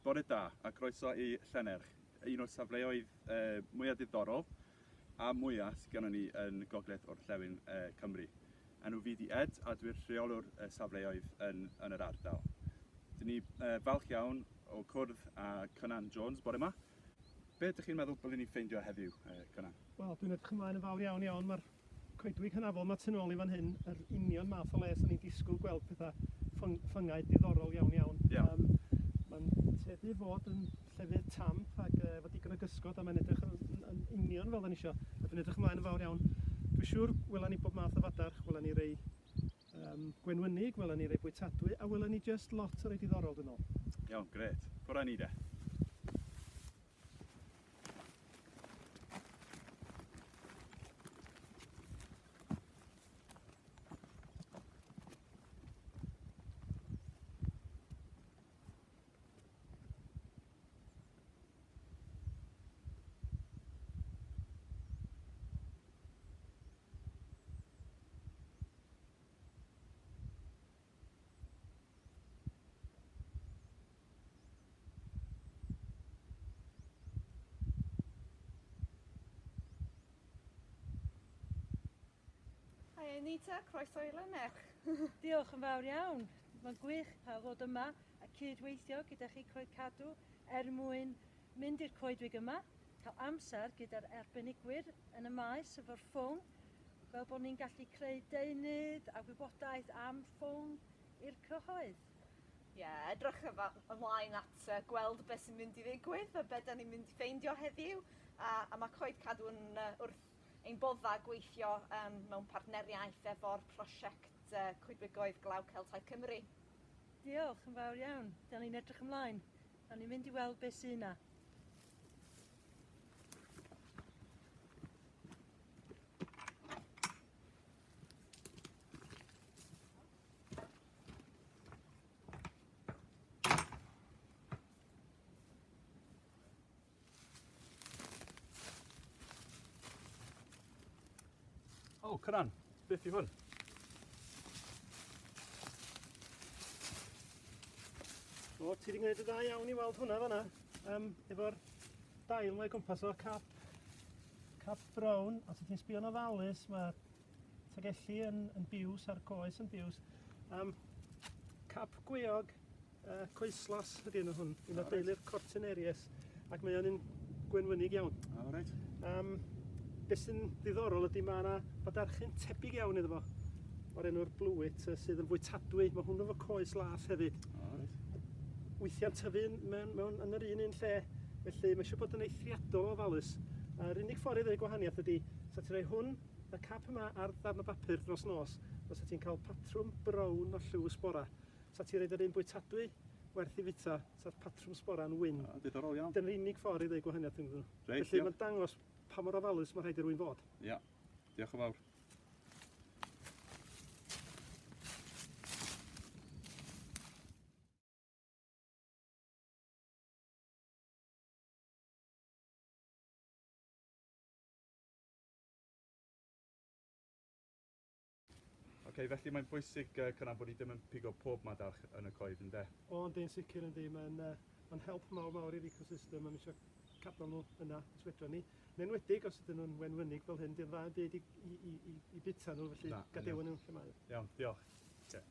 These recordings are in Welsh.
Bore da a croeso i Llannerch, un o'r safleoedd uh, mwyaf diddorol a mwyaf sydd gennym ni yn Gogledd Orllewin uh, Cymru. Enw fi di Ed a dwi'n rheolwr y safleoedd yn, yn yr ardal. Dyn ni uh, falch iawn o cwrdd â Cynan Jones bore yma. Be ydych chi'n meddwl byddwn ni'n ffeindio heddiw, uh, Cynan? Wel, dwi'n edrych ymlaen yn fawr iawn iawn. Mae'r coedwig hynafol 'ma tu nôl i fan hyn, yr union math o le 'sen ni'n disgwyl gweld petha ffyng- ffyngau diddorol iawn iawn. Ia. Yym ma'n tueddu i fod yn llefydd tamp ag yy efo digon o gysgod a mae'n edrych yn yn yn union fel 'dan ni isio a dwi'n edrych ymlaen yn fawr iawn. Dwi siŵr welan ni bob math o fadarch, welan ni rei yym gwenwynig, welan ni rei bwytadwy a welan ni jyst lot o rei diddorol dwi'n me'wl. Iawn, grêt. Ffwr' â ni de. Hi Anita, croeso i Lynnerch. Diolch yn fawr iawn. Mae'n gwych cael fod yma a cyd-weithio gyda chi Coed Cadw er mwyn mynd i'r coedwig yma, cael amser gyda'r arbenigwyr yn y maes efo'r ffwng, fel bod ni'n gallu creu deunydd a wybodaeth am ffwng i'r cyhoedd. Ie, edrych ymlaen at uh, gweld beth sy'n mynd i ddigwydd a beth da ni'n mynd i ffeindio heddiw. A, a mae Coed Cadw yn uh, wrth ein bodda gweithio um, mewn partneriaeth efo'r prosiect uh, Coedwigoedd Glaw Celtaidd Cymru. Diolch yn fawr iawn. Da ni'n edrych ymlaen. Da ni'n mynd i weld beth sy'n yna. O, Cynan, beth yw hwn? O, ti wedi gwneud y dda iawn i weld hwnna fanna. Um, efo'r dail mae gwmpas o cap, cap brown, os ydych chi'n sbio'n ofalus, mae Tagelli yn, yn biws a'r coes yn biws. Um, cap gweog uh, coeslas ydy enw hwn, un o deulu'r Cortinarius, ac mae o'n un gwenwynig iawn. Ah, reit. Um, beth sy'n ddiddorol ydy mae yna fadarchyn tebyg iawn iddo fo, o'r enw'r Bluewit, sydd yn fwytadwy. Mae hwnnw efo coes las hefyd. Ah, reit. Weithiau'n tyfu mewn, mewn, yn yr un un lle, felly mae eisiau bod yn eithriadol o ofalus. A'r unig ffordd i ddweud gwahaniaeth ydy, sa ti'n rhoi hwn Y cap yma ar ddarn o bapur dros nos, fysa ti'n cael patrwm brown o lliw y sbora. Sa ti'n roid yr un bwytadwy werth i fita, sa'r patrwm sbora'n wyn. O, diddorol iawn. Dyna'r unig ffordd i ddeud gwahaniaeth rhyngddyn nhw. Reit, Felly mae'n dangos pa mor ofalus mae rhaid i rywun fod. Ia. Diolch yn fawr. Ok, felly mae'n bwysig uh, cynnal bod ni ddim yn pigo pob madarch yn y coed, ynde? O, yndi, yn sicr yndi. Mae'n uh, mae help mawr mawr i'r ecosystem, a mi eisiau cadw nhw yna os fedra ni. Yn enwedig os ydyn nhw'n wenwynig fel hyn, di'n dda yn byd i, i, i, i, i bita nhw, felly gadewch nhw lle mae. Iawn, diolch. Okay.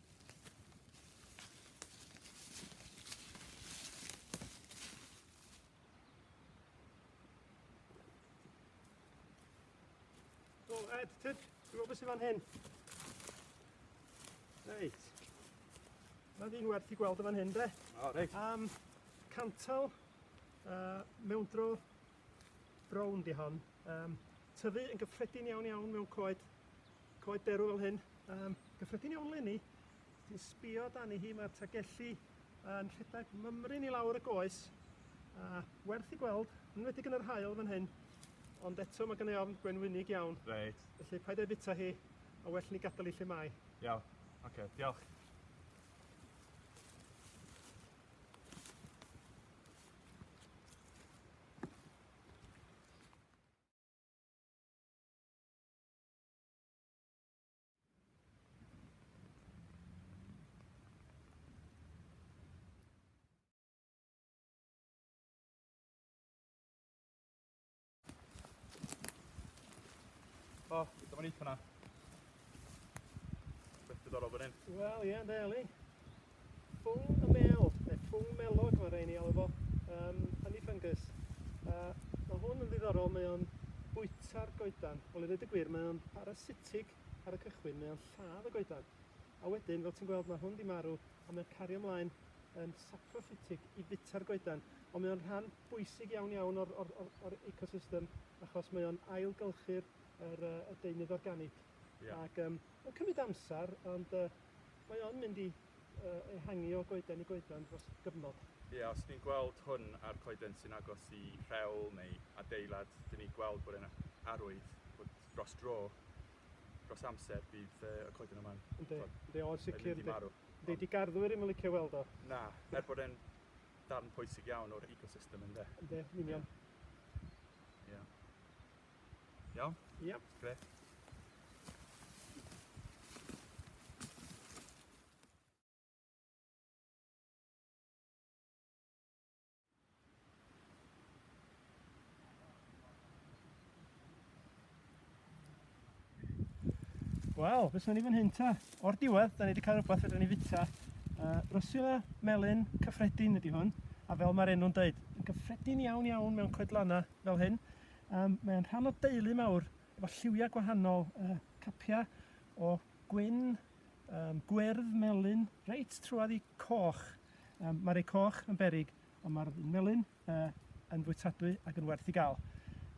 O, Ed, tyd, ti'n gwybod beth sy'n fan hyn? Reit. Mae ddyn werth i gweld yn fan hyn, de. O, reit. Um, cantal, uh, mewndro brown di hon. Um, tyfu yn gyffredin iawn iawn mewn coed, coed derw fel hyn. Um, gyffredin iawn leni. Ti'n sbio dani hi, mae'r tagelli yn rhedeg mymryn i lawr y goes, a werth i gweld, yn enwedig yn yr haul fan hyn, ond eto mae gynna i ofn gwenwynig iawn. Reit. Felly paid â'i fita hi, a well ni gadael hi lle mae. Iawn, oce, diolch. O, dyma ni hwnna. Beth diddorol fan hyn. Wel, ie, ynddo, Eli. Ffwng y mel, neu ffwng melog mae rhaid ni alw fo, um, honey fungus. Uh, mae hwn yn ddiddorol, mae o'n bwyta'r goedan. Wel, i ddweud y gwir, mae o'n parasitig ar y cychwyn, mae o'n lladd y goedan. A wedyn, fel ti'n gweld, mae hwn di marw, a mae'n cario ymlaen yn saprophytig i fwyta'r goedan. Ond mae o'n rhan bwysig iawn iawn o'r, or, or, or ecosystem, achos mae o'n ailgylchu'r yr, y deunydd organig. Yeah. Ac um, mae'n cymryd amser, ond uh, mae o'n mynd i uh, ehangu o goeden i goeden dros gyfnod. Ie, yeah, os ni'n gweld hwn ar coeden sy'n agos i rhewl neu adeilad, dyn ni'n gweld bod e'n arwydd bod dros dro, dros amser, bydd uh, y coeden yma'n Yndi, yndi, o, sicr. mynd i marw. Yndi, di garddwyr ddim yn licio weld o. Na, er bod e'n darn pwysig iawn o'r ecosystem ynde. Yndi, yn union. Ie. Yeah. Iawn? Ia. Grêt. Wel, beth sy'n ni fan hyn ta? O'r diwedd, da ni wedi cael rhywbeth fedrwn ni fita. Uh, Rosula melyn cyffredin ydy hwn, a fel mae'r enw'n dweud, yn gyffredin iawn iawn mewn coedlanna fel hyn. Um, mae'n rhan o deulu mawr efo lliwiau gwahanol, uh, capiau o gwyn, um, gwyrdd, melyn, reit trwad i coch. Um, mae'r ei coch yn berig, ond mae'r melyn uh, yn fwytadwy ac yn werth i gael.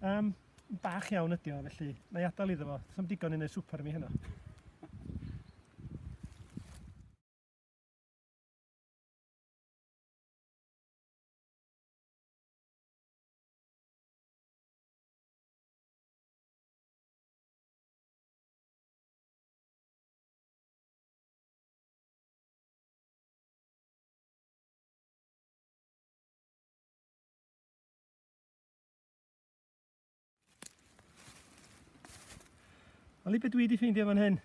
Um, bach iawn ydi o, felly na i adael iddo fo. Does digon i wneud swper i mi heno. Wel i be dwi wedi ffeindio fan hyn,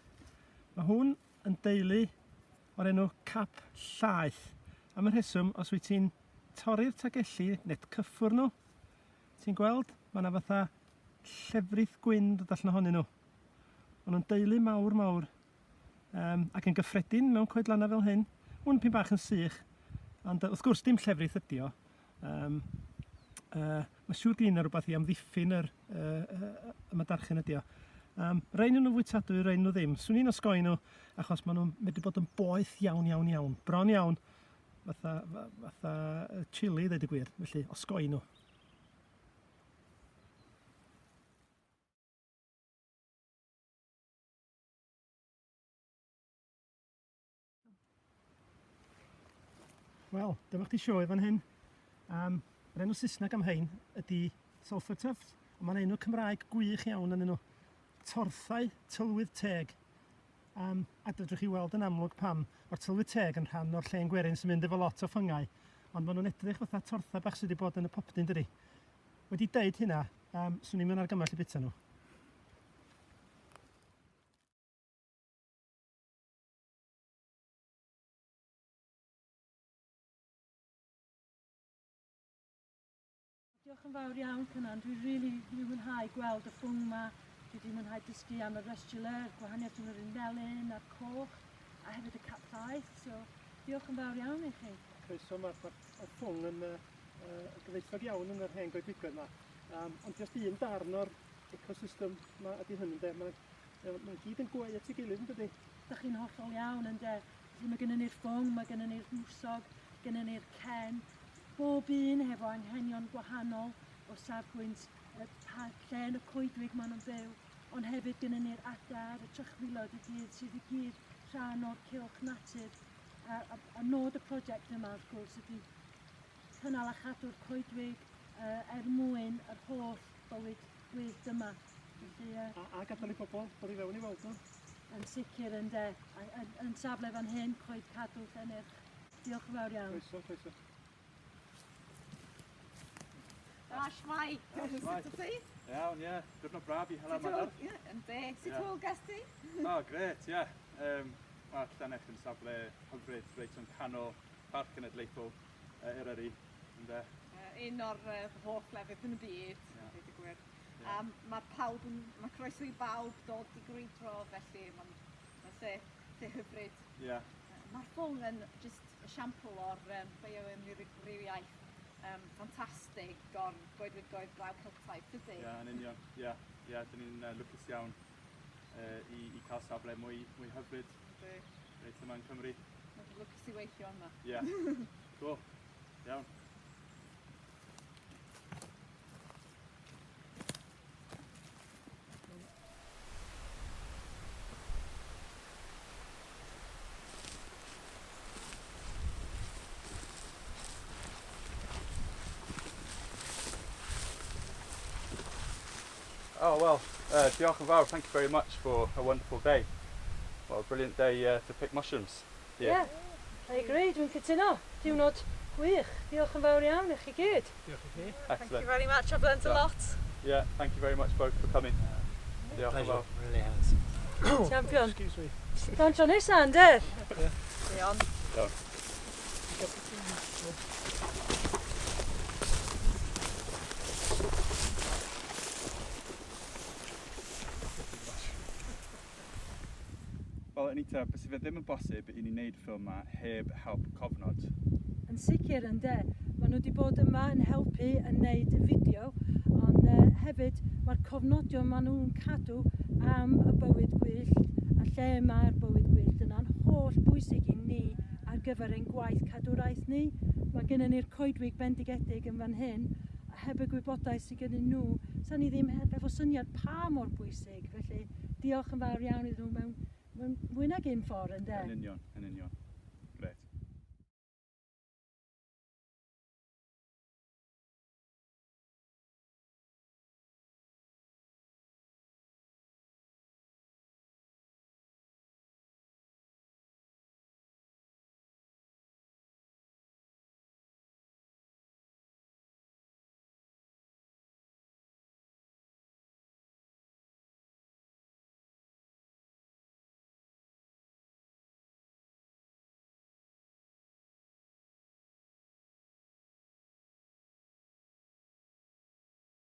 mae hwn yn deulu o'r enw cap llaeth. Am y rheswm, os wyt ti'n torri'r tagelli neu cyffwr nhw, ti'n gweld, mae yna fatha llefrith gwyn dod allan ohonyn nhw. Maen nhw'n deulu mawr mawr um, ac yn gyffredin mewn coedlannau fel hyn. Hwn pyn bach yn sych, ond wrth gwrs dim llefrith ydi o. Um, uh, mae siŵr gyn yna rhywbeth i amddiffyn yr, uh, uh, y madarchyn ydi o. Um, Rhain nhw fwytadwy, rhain nhw ddim. Swn i'n osgoi nhw achos maen nhw'n medru bod yn boeth iawn, iawn, iawn. Bron iawn, fatha, fatha chili, dweud y gwir. Felly, osgoi nhw. Wel, dyma chdi sioe fan hyn. Um, yr enw Saesneg am hein ydy Sulphur Tufts, ond mae'n enw Cymraeg gwych iawn yn nhw. Torthau tylwydd teg. Um, a dydych chi weld yn amlwg pam. Mae'r tylwydd teg yn rhan o'r llen gwerin sy'n mynd efo lot o ffyngau, ond maen nhw'n edrych fatha torthau bach sydd wedi bod yn y popdyn, dydy. Wedi deud hynna, um, swn i'n mynd argymell i bita nhw. Diolch yn fawr iawn Cynan, dwi rili wedi mwynhau gweld y ffwng 'ma, dwi wedi mwynhau dysgu am y rustula, y gwahaniaeth rhwng yr un melyn a'r coch, a hefyd y cap llaeth, so diolch yn fawr iawn i chi. Croeso, mae'r ma, ma ffwng yn uh, uh, gyfoethog iawn yn yr hen goedwigoedd yma. Um, ond jyst un darn o'r ecosystem yma ydy hyn, ynde? Mae'n ma gyd yn gweu at ei gilydd, yn dydy? Dach chi'n hollol iawn, ynde? Felly mae gennym ni'r ffwng, mae gennym ni'r mwsog, gennym ni'r cen, bob un hefo anghenion gwahanol o safbwynt y pa lle yn y coedwig maen nhw'n byw, ond hefyd gennym ni'r adar, y trychfilod i gyd sydd i gyd rhan o'r cylch natur. A, a, a nod y prosiect yma wrth gwrs ydy cynnal a chadw'r coedwig uh, er mwyn yr holl bywyd gwyllt yma. Felly, uh, a, a gadael i bobl dod i fewn i weld nhw. Yn sicr ynde, yn, yn safle fan hyn, Coed Cadw Llennyrch. Diolch yn fawr iawn. Croeso, croeso. A shwmae? Sut wyt ti? Iawn, ie. Diwrnod braf i hela madar. Ie, yndi. Sut hwyl ges ti? O, grêt, ie. Um, mae Llanech yn safle hyfryd reit yn canol Parc Cenedlaethol uh, Eryri, ynde? Uh, un o'r uh, hoff lefydd yn y byd, yeah. dweud y gwir. A mae pawb yn, mae croeso i bawb dod i grwydro, felly mae'n ma lle, lle hyfryd. Yeah. Mae'r ffwng yn just esiampl o'r bioamrywiaeth ffantastig o'r goedwigoedd glaw Celtaidd, dydy? Ie, yeah, yn union. Ie, yeah, yeah, dyn ni'n lwcus iawn i cael safle mwy, mwy hyfryd. Yndi. Reit yma yn Cymru. Mae'n lwcus i weithio yma. Ie. Yeah. Cool. Iawn. Oh, well, diolch yn fawr. Thank you very much for a wonderful day. Well, a brilliant day to pick mushrooms. Yeah. Yeah, I agree. Dwi'n cytuno. Diwrnod gwych. Diolch yn fawr iawn i chi gyd. Diolch i chi. Excellent. Thank you very much. I've learnt a lot. Yeah, thank you very much both for coming. Diolch yn Pleasure, fawr. really has. Champion. Excuse me. Tan tro nesa, ynde? Iawn. Iawn. Wel, Anita, byse fe ddim yn bosib i ni wneud y ffilm yma heb help Cofnod. Yn sicr, ynde. Maen nhw wedi bod yma yn helpu yn neud y fideo, ond hefyd mae'r cofnodion maen nhw'n cadw am y bywyd gwyllt a lle mae'r bywyd gwyllt yna'n holl bwysig i ni ar gyfer ein gwaith cadwraeth ni. Mae gennym ni'r coedwig bendigedig yn fan hyn, a heb y gwybodaeth sydd gennyn nhw, sa ni ddim efo syniad pa mor bwysig. Felly diolch yn fawr iawn iddyn nhw mewn, mewn mwy nag un ffordd, ynde? Yn union, yn union.